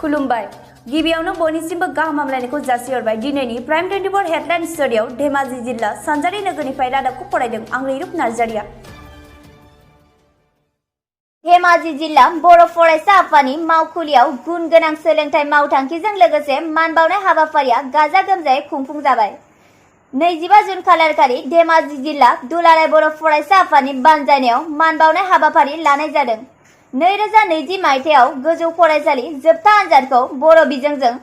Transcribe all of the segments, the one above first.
खुलुमबाय गिबियावनो बयनिसिमबो गाहाम हामलायनायखौ जासिहरबाय। दिनैनि प्राइम 24 हेडलाइन स्टुडियाव धेमाजि जिल्ला सानजारि नोगोरनिफ्राय रादाबखौ फरायदों आं रैरुप नार्जारिया। धेमाजि जिल्ला बर' फरायसा आफादनि मावखुलियाव गुन गोनां सोलोंथाइ मावथांखिजों लोगोसे मान बावनाय हाबाफारिया गाजा गोमजायै खुंफुंजाबाय। 25 जुन खालारखालि धेमाजि जिल्ला दुलाराय बर' फरायसा आफादनि बानजायनायाव मान बावनाय हाबाफारि लानाय जादों। 2020 मायथाइयाव गोजौ फरायसालि जोबथा आनजादखौ बर' बिजोंजों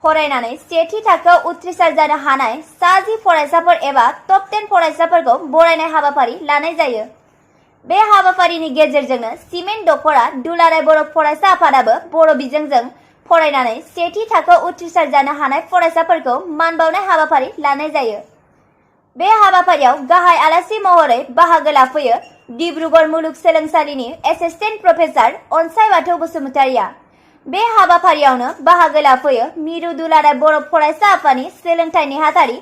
फरायनानै सेथि थाखोआव उथ्रिसार जानो हानाय सा 10 फरायसाफोर एबा टप 10 फरायसाफोरखौ बरायनाय हाबाफारि लानाय जायो। बे हाबाफारिनि गेजेरजोंनो सिमेन्ट दख'रा दुलाराय बर' फरायसा आफादाबो बर' बिजोंजों फरायनानै सेथि थाखोआव उथ्रिसार जानो हानाय फरायसाफोरखौ मान बावनाय हाबाफारि लानाय जायो। बे हाबाफारियाव गाहाय आलासि महरै बाहागो लाफैयो डिब्रुगड़ मुलुगसोलोंसालिनि एसिस्टेन्ट प्रफेसार अनसाय बाथौ बसुमतारिया। बे हाबाफारियावनो बाहागो लाफैयो मिरु दुलाराय बर' फरायसा आफादनि सोलोंथाइ नेहाथारि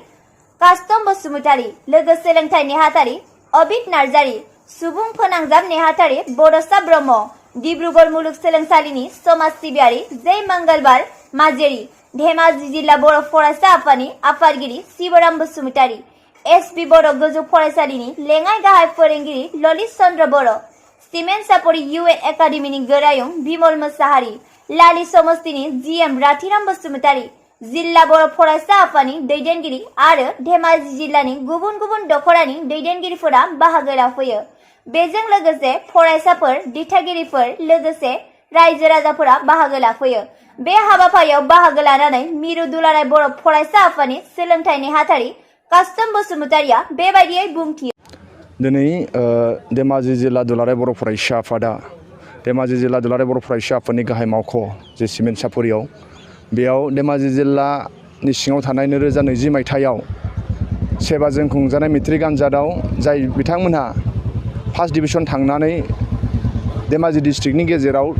कास्तम बसुमतारि, लोगो सोलोंथाइ नेहाथारि अबित नार्जारि, सुबुं फोनांजाब नेहाथारि बड'सा ब्रह्म, डिब्रुगड़ मुलुगसोलोंसालिनि समाज सिबियारि जय मंगलबार माजेरि, धेमाजि जिल्ला बर' फरायसा आफादनि आफादगिरि शिवराम बसुमतारि, एसपि बर' गोजौ फरायसालिनि लेङाइ गाहाय फोरोंगिरि ललित चन्द्र बर', सिमेन्ट सापरि UN एकाडेमिनि गोरायुं बिमल मोसाहारि, लाली समस्तिनि GM राथिराम बसुमतारि, जिल्ला बर' फरायसा आफादनि दैदेनगिरि आरो धेमाजि जिल्लानि गुबुन गुबुन दख'रानि दैदेनगिरिफोरा बाहागो लाफैयो। बेजों लोगोसे फरायसाफोर, दिथागिरिफोर लोगोसे रायजो राजाफोरा बाहागो लाफैयो। बे हाबाफारियाव बाहागो लानानै मिरु दुलाराय बर' फरायसा आफादनि सोलोंथाइ नेहाथारि कास्तम बसुमतारिया बेबायदियै बुंथियो। दिनै धेमाजि जिल्ला दुलाराय बर' फरायसा आफादा धेमाजि जिल्ला दुलाराय बर' फरायसा आफादनि गाहाय मावख' जे सिमेन्ट सापरियाव बेयाव धेमाजि जिल्लानि सिङाव थानाय 2020 मायथाइयाव सेबाजों खुंजानाय मेट्रिक आनजादाव जाय बिथांमोनहा फार्स्ट डिभिजन थांनानै धेमाजि डिस्ट्रिक्टनि गेजेराव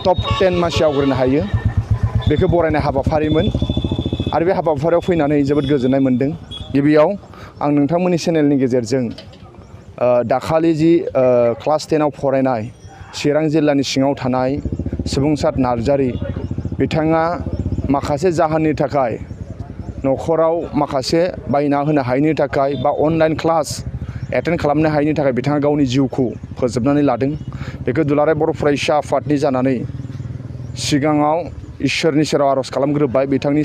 टप 10 मासि आवग्रिनो हायो बेखौ बरायनाय हाबाफारिमोन आरो बे हाबाफारियाव फैनानै जोबोद गोजोननाय मोन्दों। गिबियाव आं नोंथांमोननि चेनेलनि गेजेरजों दाखालि जि क्लास 10आव फरायनाय चिरां जिल्लानि सिङाव थानाय सुबुंसार नार्जारि बिथाङा माखासे जाहोननि थाखाय न'खराव माखासे बायना होनो हायैनि थाखाय बा अनलाइन क्लास एटेन्ड खालामनो हायैनि थाखाय बिथाङा गावनि जिउखौ फोजोबनानै लादों। बेखौ दुलाराय बर' फरायसा आफादनि जानानै सिगाङाव इसोरनि सेराव आर'ज खालामग्रोबाय बिथांनि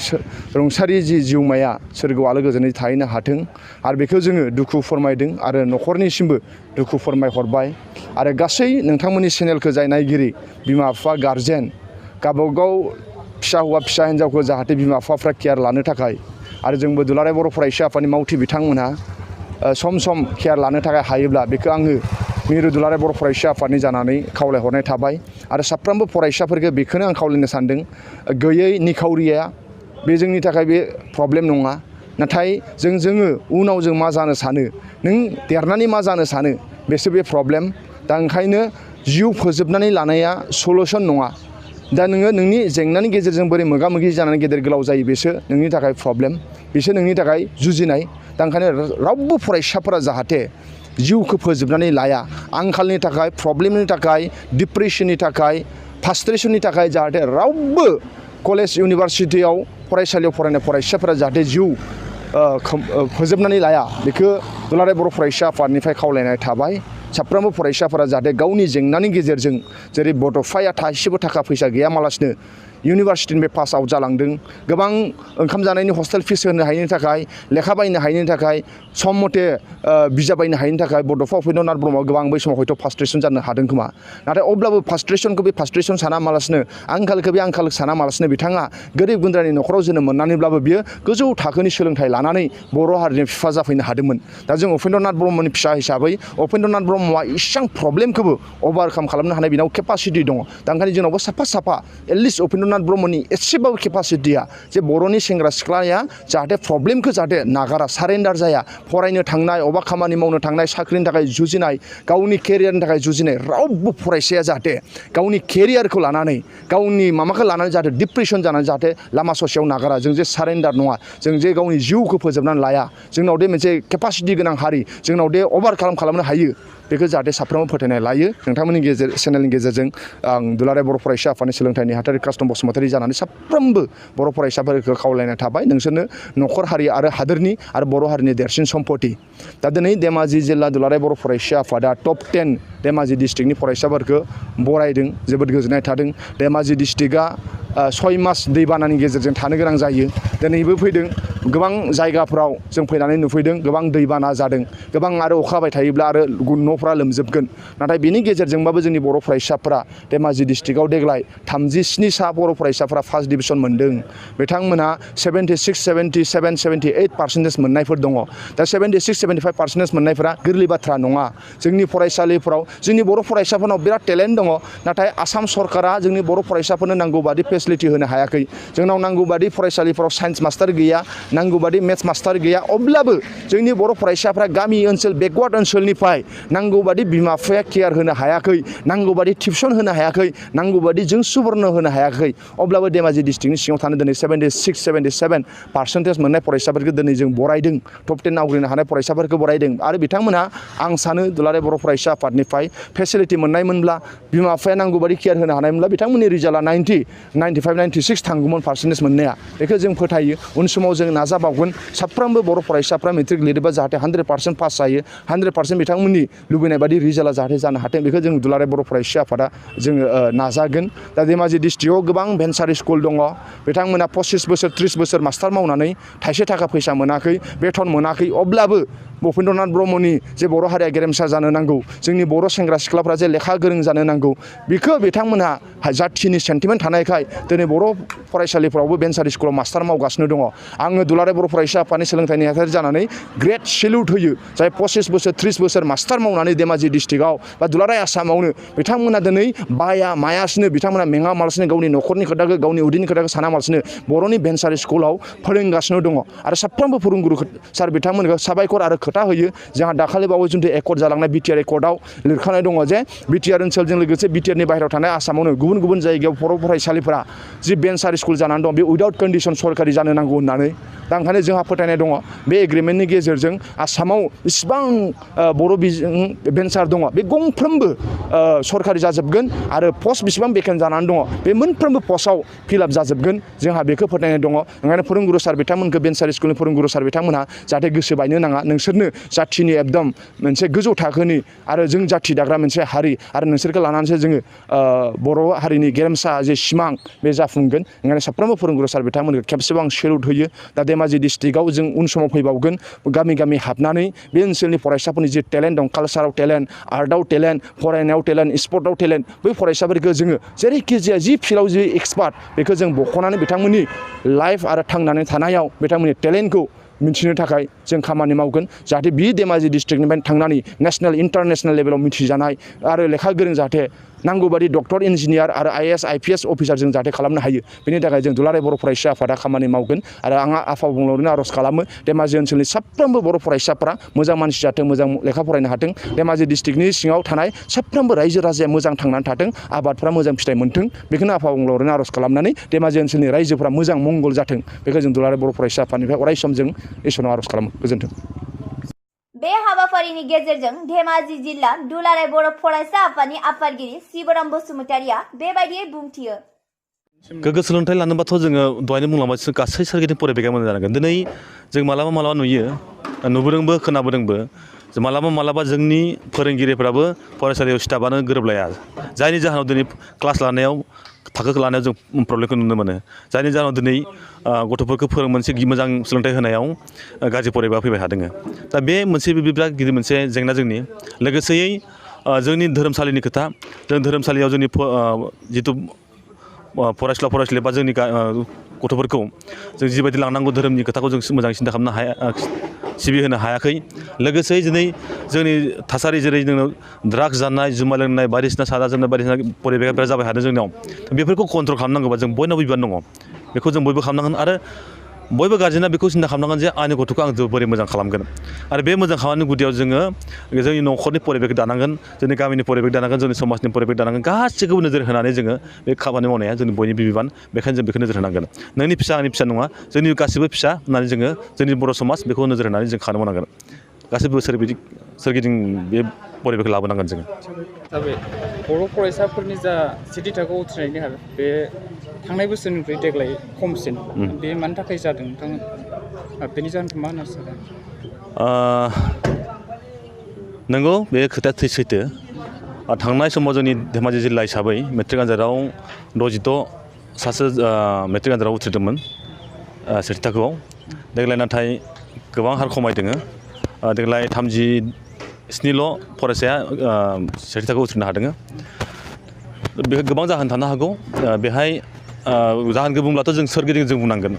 रुंसारि जि जिउमाया सोरगोआव आलो गोजोनै थाहैनो हाथों आरो बेखौ जोङो दुखु फोरमायदों आरो न'खरनिसिमबो दुखु फोरमायहरबाय आरो गासै नोंथांमोननि चेनेलखौ जाय नायगिरि बिमा बिफा गारजेन गावबागाव फिसा हौवा फिसा हिन्जावखौ जाहाथे बिमा बिफाफ्रा केयार लानो थाखाय आरो जोंबो दुलाराय बर' फरायसा आफादनि मावथि बिथांमोनहा सम सम केयार लानो थाखाय हायोब्ला बेखौ आङो मिरु दुलाराय बर' फरायसा आफादनि जानानै खावलायहरनाय थाबाय आरो साफ्रोमबो फरायसाफोरखौ बेखौनो आं खावलायनो सानदों गैयै निखावरिया बे जोंनि थाखाय बे प्रब्लेम नङा नाथाय जोङो उनाव जों मा जानो सानो नों देरनानै मा जानो सानो बेसो बे प्रब्लेम। दा ओंखायनो जिउ फोजोबनानै लानाया सलुसन नङा। दा नोङो नोंनि जेंनानि गेजेरजों बोरै मोगा मोगि जानानै गेदेर गोलाव जायो बेसो नोंनि थाखाय प्रब्लेम, बेसो नोंनि थाखाय जुजिनाय। दा ओंखायनो रावबो फरायसाफोरा जाहाथे जिउखौ फोजोबनानै लाया, आंखालनि थाखाय, प्रब्लेमनि थाखाय, डिप्रेसननि थाखाय, फ्रास्ट्रेसननि थाखाय जाहाथे रावबो कलेज इउनिभारसिटियाव फरायसालियाव फरायनाय फरायसाफोरा जाहाथे जिउ फोजोबनानै लाया बेखौ दुलाराय बर' फरायसा आफादनिफ्राय खावलायनाय थाबाय। साफ्रोमबो फरायसाफोरा जाहाथे गावनि जेंनानि गेजेरजों जेरै बड'फाया थाइसेबो थाखा फैसा गैयामालासिनो इउनिभारसिटिनिफ्राय पास आउट जालांदों, गोबां ओंखाम जानायनि हस्टेल फिस होनो हायैनि थाखाय, लेखा बायनो हायैनि थाखाय, सम मथे बिजाब बायनो हायैनि थाखाय बड'फा उपेन्द्रनाथ ब्रह्मआ गोबां बै समाव हयथ' फ्रास्ट्रेसन जानो हादों खोमा। नाथाय अब्लाबो फ्रास्ट्रेसनखौ बे फ्रास्ट्रेसन सानामालासिनो, आंखालखौ बे आंखाल सानामालासिनो बिथाङा गोरिब गुन्द्रानि न'खराव जोनोम मोननानैब्लाबो बियो गोजौ थाखोनि सोलोंथाइ लानानै बर' हारिनि बिफा जाफैनो हादोंमोन। दा जों उपेन्द्रनाथ ब्रह्मनि फिसा हिसाबै उपेन्द्रनाथ ब्रह्मआ इसेबां प्रब्लेमखौबो अभारकाम खालामनो हानाय बिनाव केपासिटि दङ। दा ओंखायनो जोंनावबो साफा एटलिस्ट उपेन्द्रनाथ ब्रह्मनि एसेबाबो केपासिटिया जे बर'नि सेंग्रा सिख्लाया जाहाथे प्रब्लेमखौ जाहाथे नागारा, सारेन्डार जाया, फरायनो थांनाय, अबा खामानि मावनो थांनाय, साख्रिनि थाखाय जुजिनाय, गावनि केरियारनि थाखाय जुजिनाय रावबो फरायसाया जाहाथे गावनि केरियारखौ लानानै गावनि माबाखौ लानानै जाहाथे डिप्रेसन जानानै जाहाथे लामा ससेयाव नागारा। जों जे सारेन्डार नङा, जों जे गावनि जिउखौ फोजोबनानै लाया, जोंनाव दे मोनसे केपासिटि गोनां हारि, जोंनाव दे अभारकाम खालामनो हायो बेखौ जाहाथे साफ्रोमबो फोथायनाय लायो। नोंथांमोननि चेनेलनि गेजेरजों आं दुलाराय बर' फरायसा आफादनि सोलोंथाइ नेहाथारि कास्तम बसुमतारि बसुमतारी जानानै साफ्रोमबो बर' फरायसाफोरखौ खावलायनाय थाबाय नोंसोरनो न'खर हारि आरो हादोरनि आरो बर' हारिनि देरसिन सम्पति दा दिनै धेमाजि जिल्ला दुलाराय बर' फरायसा आफादा टप 10 धेमाजि डिस्ट्रिक्टनि फरायसाफोरखौ बरायदों जोबोद गोजोननाय थादों धेमाजि डिस्ट्रिक्टआ 6 मास दैबानानि गेजेरजों थानो गोनां जायो दिनैबो फैदों गोबां जायगाफ्राव जों फैनानै नुफैदों गोबां दैबाना जादों गोबां आरो अखा हाबाय थायोब्ला आरो न'फ्रा लोमजोबगोन नाथाय बेनि गेजेरजोंबाबो जोंनि बर' फरायसाफोरा धेमाजि डिस्ट्रिक्टआव देग्लाय 37 सा बर' फरायसाफोरा फार्स्ट डिभिजन मोन्दों बिथांमोनहा 76 77 78% मोननायफोर दङ दा 76 75% मोननायफोरा गोरलै बाथ्रा नङा जोंनि फरायसालिफोराव जोंनि बर' फरायसाफोरनाव बिराद टेलेन्ट दङ नाथाय आसाम सरकारा जोंनि बर' फरायसाफोरनो नांगौ बादि फेसिलिटि होनो हायाखै जोंनाव नांगौ बादि फरायसालिफोराव साइन्स मास्टार गैया नांगौ बादि मेथ्स मास्टार गैया अब्लाबो जोंनि बर' फरायसाफ्रा गामि ओनसोल बेकवार्ड ओनसोलनिफ्राय नांगौ बादि बिमा बिफाया केयार होनो हायाखै नांगौ बादि टिउसन होनो हायाखै नांगौ बादि जों सुबर्न होनो हायाखै अब्लाबो धेमाजि डिस्ट्रिक्टनि सिङाव थानो दिनै 76 77% मोननाय फरायसाफोरखौ दिनै जों बरायदों टप 10 आवग्रिनो हानाय फरायसाफोरखौ बरायदों आरो बिथांमोनहा आं सानो दुलाराय बर' फरायसा आफादनिफ्राय फेसिलिटि मोननायमोनब्ला बिमा बिफाया नांगौ बादि केयार होनो हानायमोनब्ला बिथांमोननि रिजाल्टआ 90 95 96 थांगौमोन पार्सेन्टेज मोननाया बेखौ जों फोथायो उन समाव जों नाजाबावगोन साफ्रोमबो बर' फरायसाफ्रा मेट्रिक लिरोबा जाहाथे 100% पास जायो 100% बिथांमोननि लुबैनाय बादि रिजाल्टआ जाहाथे जानो हाथों बेखौ जों दुलाराय बर' फरायसा आफादा जोङो नाजागोन दा धेमाजि डिस्ट्रिक्टआव गोबां भेन्सारि स्कुल दङ बिथांमोना 25 बोसोर 30 बोसोर मास्टार मावनानै थाइसे थाखा फैसा मोनाखै बेथन मोनाखै अब्लाबो भुपेन्द्रनाथ ब्रह्मनि जे बर' हारिया गेरेमसा जानो नांगौ जोंनि बर' सेंग्रा सिख्लाफ्रा जे लेखा गोरों जानो नांगौ बेखौ बिथांमोनहा जाथिनि सेन्टिमेन्ट थानायखाय दिनै बर' फरायसालिफ्रावबो भेन्सारि स्कुलाव मास्टार मावगासिनो दङ आङो दुलाराय बर' फरायसा आफादनि सोलोंथाइनि नेहाथारि जानानै ग्रेट सेल्युट होयो जाय 25 बोसोर 30 बोसोर मास्टार मावनानै धेमाजि डिस्ट्रिक्टआव बा दुलाराय आसामावनो बिथांमोना दिनै बाया मायासिनो बिथांमोना मेङा मालासिनो गावनि न'खरनि खोथाखौ गावनि उदैनि खोथाखौ सानामालासिनो बर'नि भेन्सारि स्कुलाव फोरोंगासिनो दङ आरो साफ्रोमबो फोरोंगुरु सार बिथांमोनखौ साबायखर आरो खोथा होयो जोंहा दाखालि बावै जोंथ' एकर्ड जालांनाय बिटिआर एकर्डआव लिरखानाय दङ जे बिटिआर ओनसोलजों लोगोसे बिटिआरनि बाहेरायाव थानाय आसामावनो गुबुन गुबुन जायगायाव बर' फरायसालिफोरा जि भेन्सारि स्कुल जानानै दं बे उइदाउट कन्डिसन सरकारि जानो नांगौ होननानै दा ओंखायनो जोंहा फोथायनाय दङ बे एग्रिमेन्टनि गेजेरजों आसामाव इसिबां बर' बिजों भेन्सार दङ बे गंफ्रोमबो सरकारि जाजोबगोन आरो पस्ट बेसेबां बेकेन्ट जानानै दङ बे मोनफ्रोमबो पस्टआव फिलआप जाजोबगोन जोंहा बेखौ फोथायनाय दङ ओंखायनो फोरोंगुरु सार बिथांमोनखौ भेन्सारि स्कुलनि फोरोंगुरु सार बिथांमोनहा जाहाथे गोसो बायनो नाङा नोंसोरनो जाथिनि एकदम मोनसे गोजौ थाखोनि आरो जों जाथि दाग्रा मोनसे हारि आरो नोंसोरखौ लानानैसो जोङो बर' हारिनि गेरेमसा जे सिमां बे जाफुंगोन ओंखायनो साफ्रोमबो फोरोंगुरु सार बिथांमोनखौ खेबसेबाव आं सेल्युट होयो दा धेमाजि डिस्ट्रिक्टआव जों उन समाव फैबावगोन गामि गामि हाबनानै बे ओनसोलनि फरायसाफोरनि जे टेलेन्ट दं कालसाराव टेलेन्ट आर्टआव टेलेन्ट फरायनायाव टेलेन्ट स्पर्टआव टेलेन्ट बै फरायसाफोरखौ जोङो जेरैखि जाया जि फिल्डआव जि एक्सपार्ट बेखौ जों बख'नानै बिथांमोननि लाइफ आरो थांनानै थानायाव बिथांमोननि टेलेन्टखौ मिथिनो थाखाय जों खामानि मावगोन जाहाथे बि धेमाजि डिस्ट्रिक्टनिफ्राय थांनानै नेसनेल इन्टारनेसनेल लेभेलाव मिथिजानाय आरो लेखा गोरों जाहाथे नांगौ बादि डक्टर इन्जिनियार आरो आइएएस आइपिएस अफिसार जों जाहाथे खालामनो हायो बेनि थाखाय जों दुलाराय बर' फरायसा आफादा खामानि मावगोन आरो आंहा आफा बुंलावनो आर'ज खालामो धेमाजि ओनसोलनि साफ्रोमबो बर' फरायसाफ्रा मोजां मानसि जाथों मोजां लेखा फरायनो हाथों धेमाजि डिस्ट्रिक्टनि सिङाव थानाय साफ्रोमबो रायजो राजाया मोजां थांनानै थाथों आबादफ्रा मोजां फिथाइ मोनथों बेखौनो आफा बुंलावनो आर'ज खालामनानै धेमाजि ओनसोलनि रायजोफ्रा मोजां मंगल जाथों बेखौ जों दुलाराय बर' फरायसा आफादनिफ्राय अराय सम जों इसोरनाव आर'ज खालामो गोजोन्थों बे हाबाफारिनि गेजेरजों धेमाजि जिल्ला दुलाराय बर' फरायसा आफादनि आफादगिरि शिबराम बसुमतारिया बेबायदियै बुंथियो गोग्गो सोलोंथाइ लानोबाथ' जोङो दहायनो बुंलांबाय गासै सोरगिदिं फरायबायगा मोजां जानांगोन दिनै जों मालाबा नुयो नुबोदोंबो खोनाबोदोंबो मालाबा जोंनि फोरोंगिरिफ्राबो फरायसालियाव स्टाफानो गोरोबलाया जायनि जाहोनाव दिनै क्लास लानायाव थाखो लानायाव जों प्रब्लेमखौ नुनो मोनो जायनि जाहोनाव दिनै गथ'फोरखौ मोनसे मोजां सोलोंथाइ होनायाव गाज्रि फरायबा फैबाय थादों दा बे मोनसे बिराद गिदिर मोनसे जेंना जोंनि लोगोसेयै जोंनि धोरोमसालिनि खोथा जों धोरोमसालियाव जोंनि जिथु फरायसुला बा जोंनि गथ'फोरखौ जों जिबायदि लांनांगौ धोरोमनि खोथाखौ जों मोजां सिन्था खालामनो हाया सिबिहोनो हायाखै लोगोसे दिनै जोंनि थासारि जेरै जोङो ड्राग्स जानाय जुमाय लोंनाय बायदिसिना सादा जोमनाय बायदिसिना परिबेकफोरा जाबाय थादों जोंनियाव बेफोरखौ कन्ट्रल खालामनांगौबा जों बयनावबो बिबान दङ बेखौ जों बयबो खालामनांगोन आरो बयबो गार्जेना बेखौ सिन्था खालामनांगोन जे आंनि गथ'खौ आं बोरै मोजां खालामगोन आरो बे मोजां खालामनायनि गुदियाव जोङो जोंनि न'खरनि परिबेक दानांगोन जोंनि गामिनि परिबेक दानांगोन जोंनि समाजनि परिबेक दानांगोन गासैखौबो नोजोर होनानै जोङो बे खामानि मावनाया जोंनि बयनिबो बिबान बेखायनो जों बेखौ नोजोर होनांगोन नोंनि फिसा आंनि फिसा नङा जोंनि गासिबो फिसा होननानै जोङो जोंनि बर' समाज बेखौ नोजोर होनानै जों खामानि मावनांगोन गासैबो सोरगिदिं बे परिबेखौ लाबोनांगोन जोङो दा बे बर' फरायसाफोरनि जा सेथि थाखोआव उथ्रिनायनि हार बे थांनाय बोसोरनिफ्राय देग्लाय खमसिन बे मानि थाखाय जादों नोंथां बेनि जाहोनखौ मा होनना सानो नंगौ बे खोथाया सैथो थांनाय समाव जोंनि धेमाजि जिल्ला हिसाबै मेट्रिक आनजादाव 66 सासे मेट्रिक आनजादाव उथ्रिदोंमोन सेथि थाखोआव देग्लाय नाथाय गोबां हार खमायदों देग्लाय 37ल' फरायसाया सेथि थाखोआव उथ्रिनो हादों बे गोबां जाहोन थानो हागौ बेहाय जाहोनखौ बुंब्लाथ' जों सोरगिदिं जों बुंनांगोन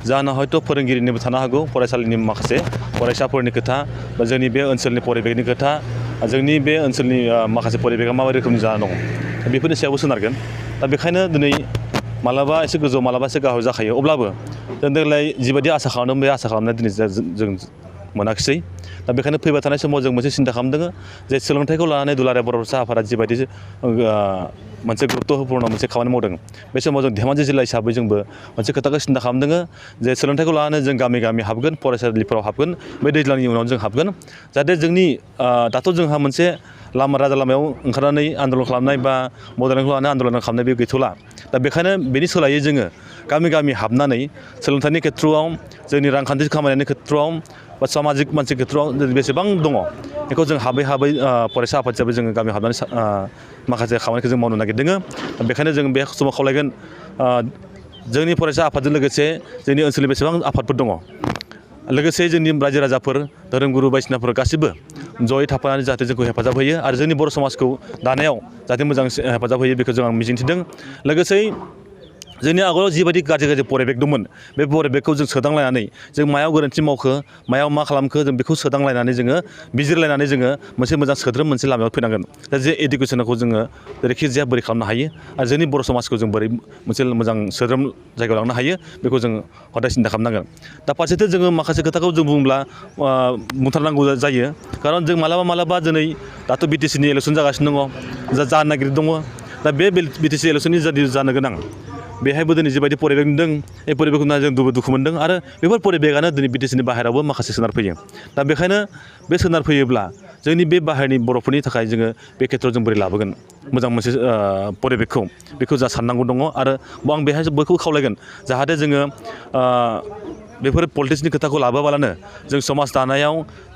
जाहोना हयथ' फोरोंगिरिनिबो थानो हागौ फरायसालिनि माखासे फरायसाफोरनि खोथा बा जोंनि बे ओनसोलनि परिबेकनि खोथा जोंनि बे ओनसोलनि माखासे परिबेका माबायदि रोखोमनि जाना दङ बेफोरनि सायावबो सोनारगोन दा बेखायनो दिनै मालाबा एसे गोजौ मालाबा एसे गाहाय जाखायो अब्लाबो जों देग्लाय जिबायदि आसा खालामदों बे आसा खालामनाया दिनै जों मोनाखिसै दा बेखायनो फैबाय थानाय समाव जों मोनसे सिन्था खालामदों जे सोलोंथाइखौ लानानै दुलाराय बर' फरायसा आफादा जिबायदि मोनसे गुरुत्तपुर्ण मोनसे खामानि मावदों बे समाव जों धेमाजि जिल्ला हिसाबै जोंबो मोनसे खोथाखौ सिन्था खालामदों जे सोलोंथाइखौ लानानै जों गामि गामि हाबगोन फरायसालिफोराव हाबगोन बे दैज्लांनि उनाव जों हाबगोन जाहाथे जोंनि दाथ' जोंहा मोनसे राजा लामायाव ओंखारनानै आन्दलन खालामनाय बा बड'लेण्डखौ लानानै आन्दलन खालामनाय बे गैथ'ला दा बेखायनो बेनि सोलायै जोङो गामि गामि हाबनानै सोलोंथाइनि खेथ्रआव जोंनि रांखान्थि खामायनायनि खेथ्रआव बा सामाजिक मानसि खेथ्रआव बेसेबां दङ बेखौ जों हाबै फरायसा आफाद हिसाबै जोङो गामियाव हाबनानै माखासे खामानिखौ जों मावनो नागिरदों बेखायनो जों बे समाव खावलायगोन जोंनि फरायसा आफादजों लोगोसे जोंनि ओनसोलनि बेसेबां आफादफोर दङ लोगोसे जोंनि रायजो राजाफोर धोरोमगुरु बायदिसिनाफोर गासिबो जयै थाफानानै जाहाथे जोंखौ हेफाजाब होयो आरो जोंनि बर' समाजखौ दानायाव जाहाथे मोजां हेफाजाब होयो बेखौ जों आं मिजिंथिदों लोगोसे जोंनि आगोलाव जिबायदि गाज्रि परिबेक दंमोन बे परिबेकखौ जों सोदांलायनानै जों मायाव गोरोन्थि मावखो मायाव मा खालामखो जों बेखौ सोदांलायनानै जोङो बिजिरलायनानै जोङो मोनसे मोजां सोद्रोम मोनसे लामायाव फैनांगोन दा जे इडुकेसनखौ जोङो जेरैखि जाया बोरै खालामनो हायो आरो जोंनि बर' समाजखौ जों बोरै मोनसे मोजां सोद्रोम जायगायाव लांनो हायो बेखौ जों हदाय सिन्था खालामनांगोन दा फारसेथिं जोङो माखासे खोथाखौ जों बुंब्ला बुंथारनांगौ जायो खारन जों मालाबा दिनै दाथ' बिटिसिनि इलेकसन जागासिनो दङ जानो नागिरदों दङ दा बे बिटिसि इलेकसननि जुदि जानो गोनां बेहायबो दिनै जिबायदि परिबेक नुदों बे परिबेकखौ जों दुखु मोनदों आरो बेफोर परिबेकआनो दिनै बिटिसिनि बाहेरायावबो माखासे सोनारफैयो दा बेखायनो बे सोनारफैयोब्ला जोंनि बे बाहेरनि बर'फोरनि थाखाय जोङो बे खेथ्रआव जों बोरै लाबोगोन मोजां मोनसे परिबेकखौ बेखौ जा साननांगौ दङ आरो आं बेहाय बयखौबो खावलायगोन जाहाथे जोङो बेफोर पलिटिक्सनि खोथाखौ लाबोआबालानो जों समाज दानायाव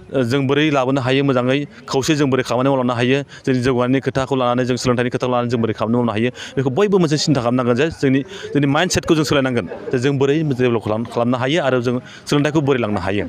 जों बोरै लाबोनो हायो मोजाङै खौसे जों बोरै खामानि मावलांनो हायो जोंनि जौगानायनि खोथाखौ लानानै जों सोलोंथाइनि खोथाखौ लानानै जों बोरै खामानि मावनो हायो बेखौ बयबो मोनसे सिन्था खालामनांगोन जे जोंनि माइन्डसेटखौ जों सोलायनांगोन जे जों बोरै डेभेलप खालामनो हायो आरो जों सोलोंथाइखौ बोरै लांनो हायो